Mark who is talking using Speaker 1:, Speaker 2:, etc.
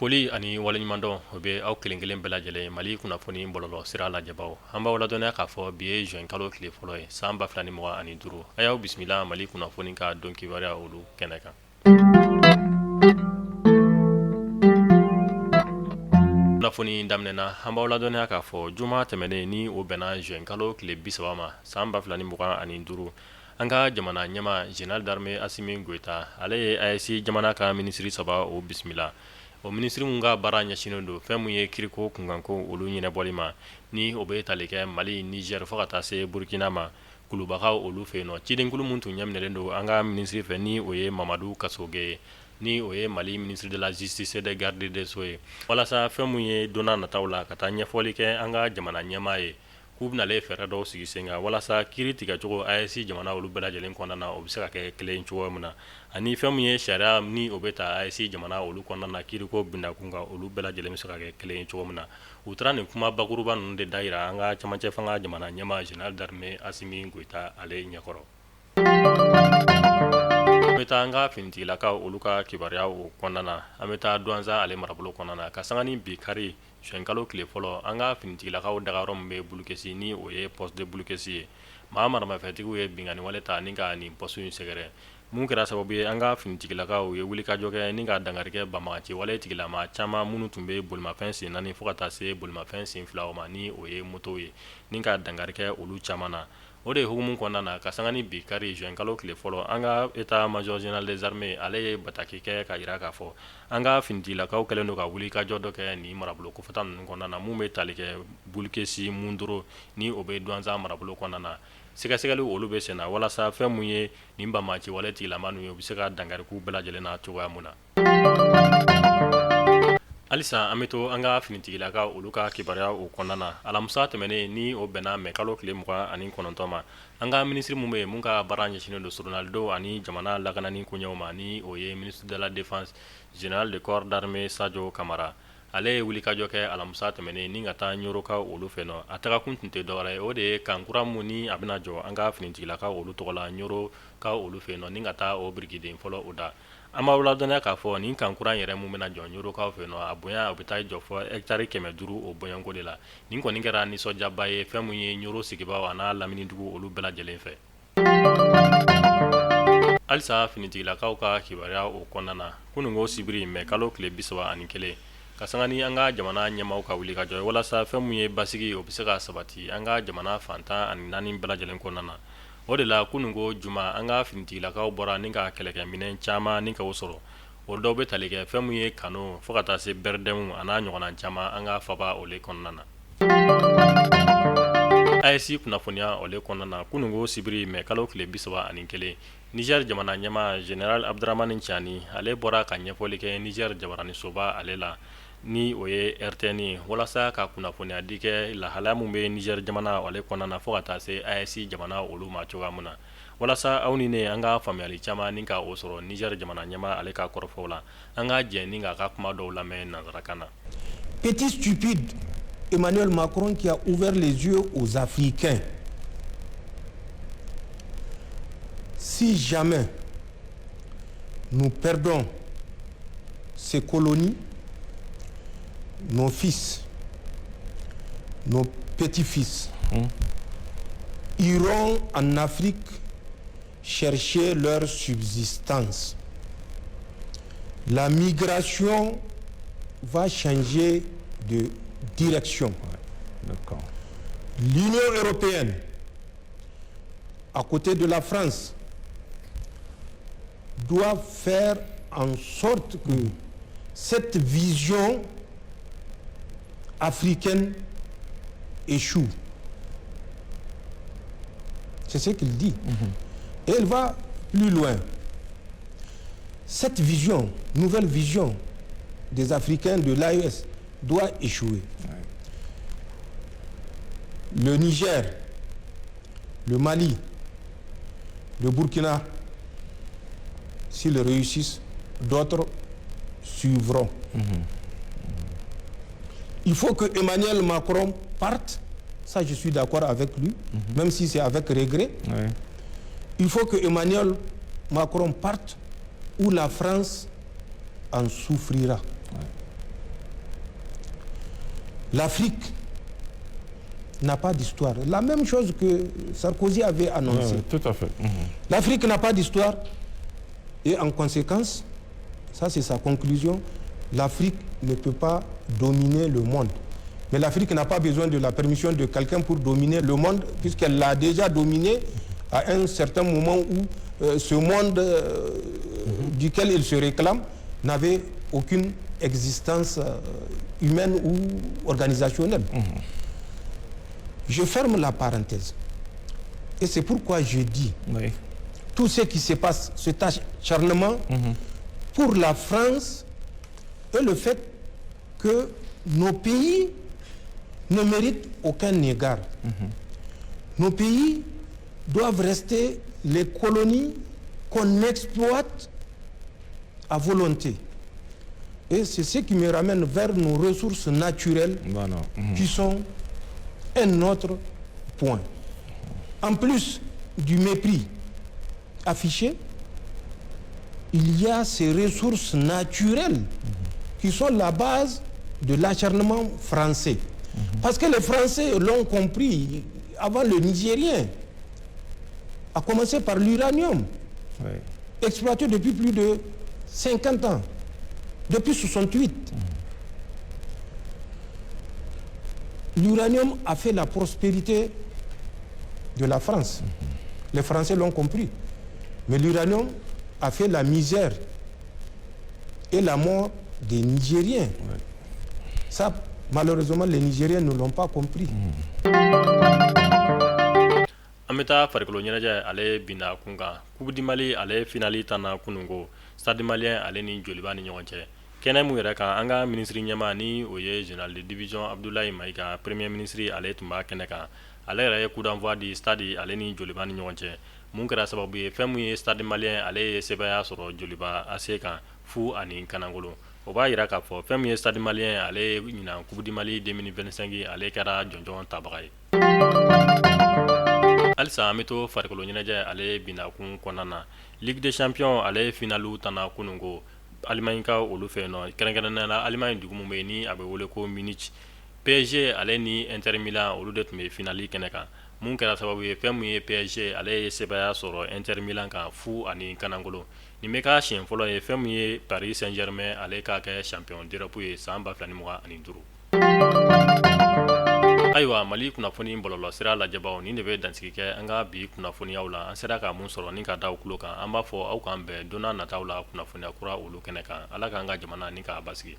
Speaker 1: Foli ani waleɲumandɔn o bɛ aw kelen kelen bɛɛ lajɛlen Mali kunnafoni bɔlɔlɔ sira lajɛbaw. An b'aw ladɔnniya k'a fɔ bi ye juin kalo tile fɔlɔ ye san 2025. A y'aw bisimila Mali kunnafoni ka don kibaruya olu kɛnɛ kan. Kunnafoni daminɛ na, an b'aw ladɔnniya k'a fɔ juma tɛmɛnen ni o bɛnna juin kalo tile 30 ma san 2025, an ka jamana ɲɛmaa général d'armée Assimi Goïta, ale ye AES jamana ka minisiri saba o bisimila. O minisiri minnu ka baara ɲɛsinnen don fɛn min ye kiriko kunkanko olu ɲɛnabɔli ma, ni o bɛ tali kɛ Mali, Niger fo ka taa se Burkina ma, Kulubakaw olu fɛ yen nɔ. Cidenkulu min tun ɲɛminɛlen don an ka minisiri fɛ ni o ye Mamadu Kasoge ye, ni o ye Mali ministre de la justice et des gardes des sceaux ye, walasa fɛn min ye don nataw la ka taa ɲɛfɔli kɛ an ka jamana ɲɛmaa ye, k'u bɛnalen fɛɛrɛ dɔw sigi sen kan walasa kiiri tigɛcogo AES jamana olu bɛɛ lajɛlen kɔnɔna na, o bɛ se ka kɛ kelen cogo min na, ani fɛn min ye sariya ni o bɛ ta AES jamana olu kɔnɔna na kiiriko bindakun kan, olu bɛɛ lajɛlen bɛ se ka kɛ kelen cogo min na. U taara nin kuma bakuruba ninnu de da jira an ka cɛmancɛ fanga jamana ɲɛmaa général d'armée Assimi Goïta ale ɲɛkɔrɔ. An bɛ taa an ka finitigilakaw olu ka kibaruya o kɔnɔna na. An bɛ taa Douentza ale marabolo kɔnɔna na ka sanga ni bi kari juin kalo tile fɔlɔ, an ka finitigilakaw dagayɔrɔ min bɛ Bulukesi ni o ye poste de Bulukesi ye, maa maramafɛntigiw ye binkanni wale ta ni ka nin poste in sɛgɛrɛ, mun kɛra sababu ye an ka finitigilakaw ye wulikajɔ kɛ ni ka dankari kɛ banbaganci wale tigilama caman minnu tun bɛ bolimafɛn sen naani fo ka taa se bolimafɛn sen filaw ma ni o ye motow ye, ni ka dankari kɛ olu caman na. O de hukumu kɔnɔna na, ka sanga ni bi kari juin kalo tile fɔlɔ, an ka état major général des armées ale ye bataki kɛ ka jira k'a fɔ an ka finitigilakaw kɛlen don ka wulikajɔ dɔ kɛ nin marabolo kofɔta ninnu kɔnɔna na, mun bɛ tali kɛ Bulukesi, Mundoro ni o bɛ Douentza marabolo kɔnɔna na. Sɛgɛsɛgɛli olu bɛ senna walasa fɛn mun ye nin banbaganci wale tigilama ninnu ye, u bɛ se ka dankari k'u bɛɛ lajɛlen na cogoya mun na. Halisa an bɛ to an ka finitigilakaw olu ka kibaruya o kɔnɔna na. Alamisa tɛmɛnen ni o bɛnna mɛ kalo tile 29 ma, an ka minisiri min bɛ yen mun ka baara ɲɛsinnen don soronalidonw ani jamana lakanani koɲɛw ma, ni o ye ministre de la défense général de corps d'armée Sadio Camara, ale ye wulikajɔ kɛ alamisa tɛmɛnen ni ka taa Ɲorokaw olu fɛ nɔ. A tagakun tun tɛ dɔwɛrɛ ye, o de ye camp kura mun ni a bɛna jɔ an ka finitigilakaw olu tɔgɔ la Ɲorokaw olu fɛ nɔ, ni ka taa o birikiden fɔlɔ o da. An b'aw ladɔnniya k'a fɔ nin camp kura yɛrɛ mun bɛna jɔ Ɲorokaw fɛ nɔ, a bonya o bɛ taa jɔ fɔ hectare 500 o bɔɲɔgɔnko de la. Nin kɔni kɛra nisɔndiyaba ye fɛn mun ye Ɲoro sigibaaw an'a laminidugu olu bɛɛ lajɛlen fɛ. Halisa finitigilakaw ka kibaruya o kɔnɔna na, kununko sibiri mɛ kalo tile 31, ka sanga ni an ka jamana ɲɛmaaw ka wulikajɔ ye walasa fɛn mun ye basigi o bɛ se ka sabati an ka jamana fan 14 bɛɛ lajɛlen kɔnɔna na. O de la kununko juma, an ka finitigilakaw bɔra ni ka kɛlɛkɛminɛn caman ni ka o sɔrɔ. O dɔw bɛ tali kɛ fɛn min ye kano fo ka taa se BRDM a n'a ɲɔgɔnna caman an ka faba o le kɔnɔna na. AES kunnafoniya o le kɔnɔna na, kununko sibiri mɛ kalo tile 31, Niger jamana ɲɛmaa général Abdourahamane Tiani, ale bɔra ka ɲɛfɔli kɛ Niger jabaranisoba ale la, ni o ye RTN ye, walasa ka kunnafoniya di kɛ lahalaya min bɛ Niger jamana ale kɔnɔna na fo ka taa se AES jamana olu ma cogoya min na, walasa aw ni ne an ka faamuyali caman ni ka o sɔrɔ Niger jamana ɲɛmaa ale ka kɔrɔfɔw la, an ka jɛ ni k'a ka kuma dɔw lamɛn nansarakan na.
Speaker 2: Petit stupide Emmanuel Macron qui a ouvert les yeux aux Africains. Si jamais nous perdons ces colonies, nos fils, nos petits-fils iront en Afrique chercher leur subsistance. La migration va changer de direction. L'Union européenne, à côté de la France, doit faire en sorte que cette vision africaine échoue. C'est ce qu'il dit. Et il va plus loin. Cette vision, nouvelle vision des Africains de l'AES doit échouer. Le Niger, le Mali, le Burkina, s'ils réussissent, d'autres suivront. Il faut que Emmanuel Macron parte, ça je suis d'accord avec lui, même si c'est avec regret. Il faut que Emmanuel Macron parte ou la France en souffrira. L'Afrique n'a pas d'histoire. La même chose que Sarkozy avait annoncé.
Speaker 3: Oui, tout à fait.
Speaker 2: L'Afrique n'a pas d'histoire et en conséquence, ça c'est sa conclusion, l'Afrique ne peut pas dominer le monde. Mais l'Afrique n'a pas besoin de la permission de quelqu'un pour dominer le monde, puisqu'elle l'a déjà dominé à un certain moment où ce monde duquel il se réclame n'avait aucune existence humaine ou organisationnelle. Je ferme la parenthèse. Et c'est pourquoi je dis, tout ce qui se passe, cet acharnement pour la France et le fait que nos pays ne méritent aucun égard. Nos pays doivent rester les colonies qu'on exploite à volonté. Et c'est ce qui me ramène vers nos ressources naturelles qui sont un autre point. En plus du mépris affiché, il y a ces ressources naturelles qui sont la base de l'acharnement français. Parce que les Français l'ont compris avant le Nigérien, à commencer par l'uranium, exploité depuis plus de 50 ans, depuis 68. L'uranium a fait la prospérité de la France. Les Français l'ont compris. Mais l'uranium a fait la misère et la mort des Nigériens. Ça, malheureusement, les Nigériens ne l'ont pas compris.
Speaker 1: An bɛ taa farikolo ɲɛnajɛ ale binda kun kan. Coupe du Mali ale finale tanna kununko, Stade Malien ale ni Joliba ni ɲɔgɔn cɛ. Kɛnɛ mun yɛrɛ kan, an ka minisiri ɲɛmaa ni o ye général de division Abdoulaye Maïga, premier ministre, ale tun b'a kɛnɛ kan. Ale yɛrɛ ye coup d'envoi di Stade ale ni Joliba ni ɲɔgɔn cɛ. Mun kɛra sababu ye, fɛn mun ye Stade Malien ale ye sebaaya sɔrɔ Joliba AC kan 0-1. O b'a yira k'a fɔ fɛn min ye Stade Malien ale ye ɲinan Coupe du Mali 2025 ale kɛra jɔnjɔn tabaga ye. Halisa an bɛ to farikolo ɲɛnajɛ ale bindakun kɔnɔna na. Ligue des champions ale finaliw tanna kununko Allemagne ka olu fɛ yen nɔ, kɛrɛnkɛrɛnnenya la Allemagne dugu min bɛ yen ni a bɛ wele ko Munich. PSG ale ni Inter Milan, olu de tun bɛ finali kɛnɛ kan. Mun kɛra sababu ye, fɛn mun ye PSG ale ye sebaaya sɔrɔ Inter Milan kan 0-1. Nin bɛ k'a siɲɛ fɔlɔ ye fɛn mun ye Paris Saint-Germain ale k'a kɛ champion d'Europe ye san 2025. Ayiwa, Mali kunnafoni bɔlɔlɔsira lajɛbaw, nin de bɛ dansigi kɛ an ka bi kunnafoniyaw la. An sera ka mun sɔrɔ ni ka da tulo kan, an b'a fɔ aw k'an bɛn don nataw la kunnafoniya kura olu kɛnɛ kan. Ala k'an ka jamana ni k'a basigi.